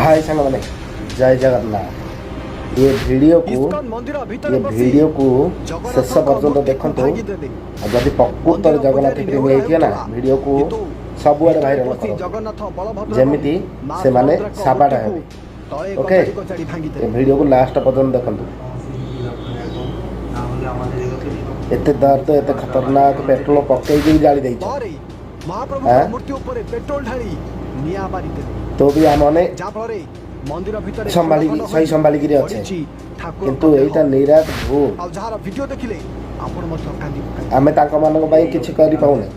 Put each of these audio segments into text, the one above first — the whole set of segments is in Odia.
ହାଇ ସାଙ୍ଗମାନେ, ଜୟ ଜଗନ୍ନାଥ। ଏ ଭିଡ଼ିଓକୁ ଇସ୍କନ ମନ୍ଦିର ଭିତରେ ଏ ପଶି ଭିଡ଼ିଓକୁ ଶେଷ ଜଗନ୍ନାଥଙ୍କ ପର୍ଯ୍ୟନ୍ତ ମୂର୍ତ୍ତିକୁ ଦେଖନ୍ତୁ। ଭାଙ୍ଗିଦେଲେ। ଆଉ ଯଦି ପ୍ରକୃତରେ ମନ୍ଦିର ଜଗନ୍ନାଥ ପୂଜାରୀ ପ୍ରେମୀ ନେହୁରା ହେଇଥିବେ ନା, ହେଉଥିଲା, ଭିଡ଼ିଓକୁ କିନ୍ତୁ ସବୁଆଡ଼େ ଭିତରେ ଭାଇରାଲ ପଶି କରନ୍ତୁ, ଜଗନ୍ନାଥ, ବଳଭଦ୍ର ଯେମିତି ଏବଂ ମା ସେମାନେ ସୁଭଦ୍ରାଙ୍କ ସାବାଡ଼ ମୂର୍ତ୍ତିକୁ ହେବେ। ତଳେ ଓକେ, କଚାଡ଼ି କଚାଡ଼ି ଏ ଭାଙ୍ଗିଦେଲେ। ଭିଡ଼ିଓକୁ ଲାଷ୍ଟ ପର୍ଯ୍ୟନ୍ତ ଦେଖନ୍ତୁ। ଏତେ ଦର୍ଦ, ଏତେ ଖତରନାକ, ପେଟ୍ରୋଲ ପକେଇକି ବି ଜାଳି ଦେଇଛ। ପରେ ମହାପ୍ରଭୁଙ୍କ ଆଁ? ମୂର୍ତ୍ତି ଉପରେ ପେଟ୍ରୋଲ ଢାଳି ନିଆଁ ମାରିଦେଲେ, ତ ବି ଆମମାନେ ଯାହାଫଳରେ ମନ୍ଦିର ଭିତରେ ସମ୍ଭାଳିକି ଖଣ୍ଡ ଖଣ୍ଡ ସହି ହୋଇ ସମ୍ଭାଳିକିରି ଅଛେ। ପଡ଼ିଛି ଠାକୁରଙ୍କ କିନ୍ତୁ ଦେହ। ଏଇଟା ନିରାଟ ଭୁଲ। ଆଉ ଯାହାର ଭିଡ଼ିଓ ଦେଖିଲେ ଆପଣ ମଧ୍ୟ କାନ୍ଦି ପକାଇବେ। ଆମେ ତାଙ୍କମାନଙ୍କ ପାଇଁ କିଛି କରିପାରୁନେ।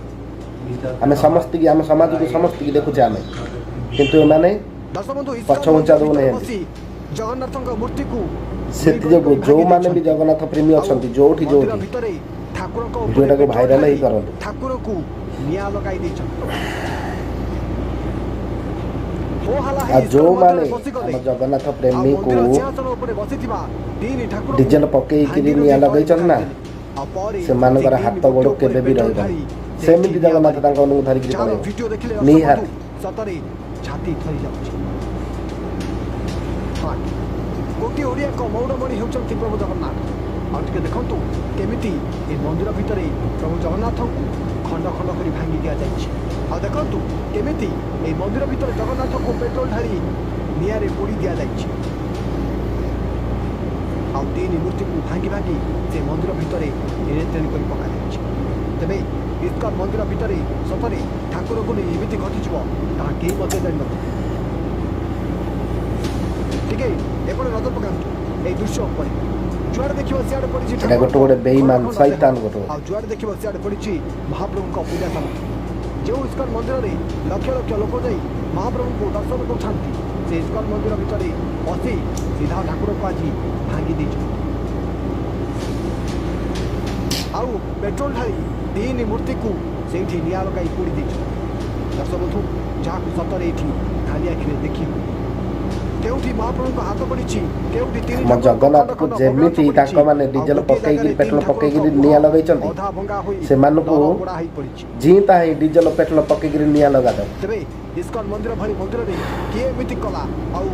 ଆମେ ସମସ୍ତିକି, ଆମ ସମାଜକୁ ସମସ୍ତିକି ଦେଖୁଛେ ଆମେ, କିନ୍ତୁ ଏମାନେ ଦର୍ଶକ ବନ୍ଧୁ, ଇସ୍କନ ପଛଘୁଞ୍ଚା ମନ୍ଦିର ଭିତରେ ଦଉନାହାନ୍ତି। ପଶି ଜଗନ୍ନାଥଙ୍କ ମୂର୍ତ୍ତିକୁ ସେଥିଯୋଗୁଁ ଗୁଳି କରି ଯୋଉମାନେ ବି ଭାଙ୍ଗି ଜଗନ୍ନାଥ ପ୍ରେମୀ ଆଉ ଅଛନ୍ତି, ଯୋଉଠି ମନ୍ଦିର ଯୋଉଠି ଭିତରେ ଠାକୁରଙ୍କ ଉପରେ ଭିଡ଼ିଓଟାକୁ ପେଟ୍ରୋଲ ଭାଇରାଲ ଢାଳି ହିଁ କରନ୍ତୁ। ଠାକୁରଙ୍କୁ ନିଆଁ ଲଗାଇ ଦେଇଛନ୍ତି। ହୋ ହାଲା ହେଇ ଆଉ ଇସ୍କନ ଯୋଉମାନେ ମନ୍ଦିରରେ ପଶିଗଲେ। ଆମ ଜଗନ୍ନାଥ ଆଉ ପ୍ରେମୀକୁ ମନ୍ଦିର ସିଂହାସନ ଉପରେ ବସିଥିବା ତିନି ଠାକୁରଙ୍କୁ ଡିଜେଲ ପକେଇକିରି ଭାଙ୍ଗି ନିଆଁ ରୁଜି ତଳେ ଲଗେଇଛନ୍ତି ନା, ପକାଇଦେଲେ। ଆଉ ପରେ ସେମାନଙ୍କର ସେ ତିନି ହାତ ଗୋଡ଼ ମୂର୍ତ୍ତି ଉପରେ କେବେ ବି ପେଟ୍ରୋଲ ରହିବନି। ଢାଳି ସେଇଠି ସେମିତି ନିଆଁ ଜଗନ୍ନାଥ ମାରିଦେଲେ। ତାଙ୍କ ମାନଙ୍କୁ ଧରିକିରି ଯାହାର ପଳେଇବ ଭିଡ଼ିଓ ଦେଖିଲେ ଦର୍ଶକ ନିହାତି। ବନ୍ଧୁ, ସତରେ ଛାତି ଥରି ଯାଉଛି। ହଁ, କୋଟି ଓଡ଼ିଆଙ୍କ ମଉଡ଼ମଣି ହେଉଛନ୍ତି ପ୍ରଭୁ ଜଗନ୍ନାଥ। ଆଉ ଟିକେ ଦେଖନ୍ତୁ କେମିତି ଏ ମନ୍ଦିର ଭିତରେ ପ୍ରଭୁ ଜଗନ୍ନାଥଙ୍କୁ ଖଣ୍ଡ ଖଣ୍ଡ କରି ଭାଙ୍ଗି ଦିଆଯାଇଛି। ଆଉ ଦେଖନ୍ତୁ କେମିତି ଏଇ ମନ୍ଦିର ଭିତରେ ଜଗନ୍ନାଥଙ୍କୁ ପେଟ୍ରୋଲ ଢାଳି ନିଆଁରେ ପୋଡ଼ି ଦିଆଯାଇଛି। ଆଉ ତିନି ମୂର୍ତ୍ତିକୁ ଭାଙ୍ଗି ଭାଙ୍ଗି ସେ ମନ୍ଦିର ଭିତରେ ଏଣେ ତେଣେ କରି ପକାଯାଇଛି। ତେବେ ଇସ୍କନ ମନ୍ଦିର ଭିତରେ ସତରେ ଠାକୁରଙ୍କୁ ନେଇ ଏମିତି ଘଟିଯିବ, ତାହା କେହି ମଧ୍ୟ ଜାଣିନଥିଲେ। ଟିକେ ଏପଟେ ନଜର ପକାନ୍ତୁ ଏଇ ଦୃଶ୍ୟ ଉପରେ। ଯୁଆଡ଼େ ଦେଖିବ ସିଆଡ଼େ ପଡ଼ିଛି ଏଇଟା ଗୋଟେ ଗୋଟେ ଠାକୁରଙ୍କ ବେଇମାନ, ଖଣ୍ଡ ଖଣ୍ଡ ଦେହ। ଶୈତାନ ଗୋଟେ ଗୋଟେ। ଆଉ ଯୁଆଡ଼େ ଦେଖିବ ସିଆଡ଼େ ପଡ଼ିଛି ମହାପ୍ରଭୁଙ୍କ ପୂଜା ସାମଗ୍ରୀ। ଯେଉଁ ଇସ୍କନ ମନ୍ଦିରରେ ଲକ୍ଷ ଲକ୍ଷ ଲୋକ ଯାଇ ମହାପ୍ରଭୁଙ୍କୁ ଦର୍ଶନ କରୁଥାନ୍ତି, ସେ ଇସ୍କନ ମନ୍ଦିର ଭିତରେ ପଶି ସିଧା ଠାକୁରଙ୍କୁ ଆଜି ଭାଙ୍ଗି ଦେଇଛନ୍ତି ଆଉ ପେଟ୍ରୋଲ ଢାଳି ତିନି ମୂର୍ତ୍ତିକୁ ସେଇଠି ନିଆଁ ଲଗାଇ ପୋଡ଼ି ଦେଇଛନ୍ତି। ଦର୍ଶକ ବନ୍ଧୁ, ଯାହାକୁ ସତରେ ଏଇଠି ଖାଲି ଆଖିରେ ଦେଖି ହୁଏ। କେଉଁଠି ମହାପ୍ରଭୁଙ୍କ ହାତ ପଡ଼ିଛି, କେଉଁଠି ତିନି ଆମ ଠାକୁରଙ୍କ ଖଣ୍ଡ ଜଗନ୍ନାଥକୁ ଖଣ୍ଡ ଯେମିତି ଅବୟବ ପଡ଼ିଛି, ତାଙ୍କମାନେ ଆଉ ଡିଜେଲ ଗୋଟିଏ ପକେଇକିରି, ଜାଗାରେ ପେଟ୍ରୋଲ ତିନି ପକେଇକିରି ଠାକୁରଙ୍କ ନିଆଁ ମୁହଁ ଲଗେଇଛନ୍ତି, ଅଧା ଭଙ୍ଗା ହୋଇ ସେମାନଙ୍କୁ ଦରପୋଡ଼ା ହେଇ ପଡ଼ିଛି। ଜିଇଁତା ହିଁ ଡିଜେଲ ପେଟ୍ରୋଲ ପକେଇକିରି ନିଆଁ ଲଗାଦବ। ତେବେ ଇସ୍କନ ମନ୍ଦିର ଭଳି ମନ୍ଦିରରେ କିଏ ଏମିତି କଲା ଆଉ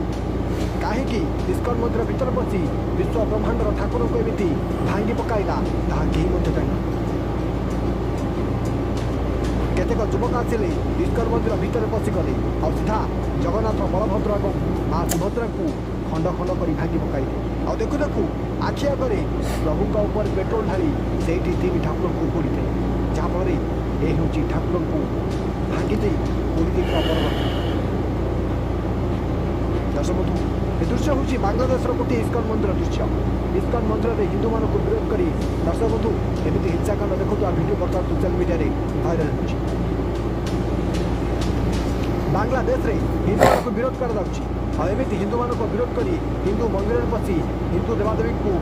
କାହିଁକି ଇସ୍କନ ମନ୍ଦିର ଭିତରେ ପଶି ବିଶ୍ୱ ବ୍ରହ୍ମାଣ୍ଡର ଠାକୁରଙ୍କୁ ଏମିତି ଭାଙ୍ଗି ପକାଇଲା, ତାହା କେହି ମଧ୍ୟ ଜାଣିନାହାନ୍ତି। କେତେକ ଯୁବକ ଆସିଲେ, ଇସ୍କନ ମନ୍ଦିର ଭିତରେ ପଶିଗଲେ ଆଉ ସିଧା ଜଗନ୍ନାଥ, ବଳଭଦ୍ର ଏବଂ ମା ସୁଭଦ୍ରାଙ୍କୁ ଖଣ୍ଡ ଖଣ୍ଡ କରି ଭାଙ୍ଗି ପକାଇଲେ। ଆଉ ଦେଖୁ ଦେଖୁ ଆଖି ଆଗରେ ପ୍ରଭୁଙ୍କ ଉପରେ ପେଟ୍ରୋଲ ଢାଳି ସେଇଠି ତିନି ଠାକୁରଙ୍କୁ ପୋଡ଼ିଦେଲେ, ଯାହାଫଳରେ ଏ ହେଉଛି ଠାକୁରଙ୍କୁ ଭାଙ୍ଗି ଦେଇ ପୋଡ଼ି ଦେଇଥିବା ପରବର୍ତ୍ତୀ। ଦର୍ଶକ ବନ୍ଧୁ, ଏ ଦୃଶ୍ୟ ହେଉଛି ବାଂଲାଦେଶର ଗୋଟିଏ ଇସ୍କନ ମନ୍ଦିର ଦୃଶ୍ୟ। ଇସ୍କନ ମନ୍ଦିରରେ ହିନ୍ଦୁମାନଙ୍କୁ ବିରୋଧ କରି ଦର୍ଶକ ବନ୍ଧୁ, ଏମିତି ହିଂସାକାଣ୍ଡ ଦେଖନ୍ତୁ। ଆଉ ଭିଡ଼ିଓ ବର୍ତ୍ତମାନ ସୋସିଆଲ ମିଡ଼ିଆରେ ଭାଇରାଲ ହେଉଛି। ବାଂଲାଦେଶରେ ହିନ୍ଦୁମାନଙ୍କୁ ବିରୋଧ କରାଯାଉଛି ଆଉ ଏମିତି ହିନ୍ଦୁମାନଙ୍କୁ ବିରୋଧ କରି ହିନ୍ଦୁ ମନ୍ଦିରରେ ପଶି ହିନ୍ଦୁ ଦେବାଦେବୀଙ୍କୁ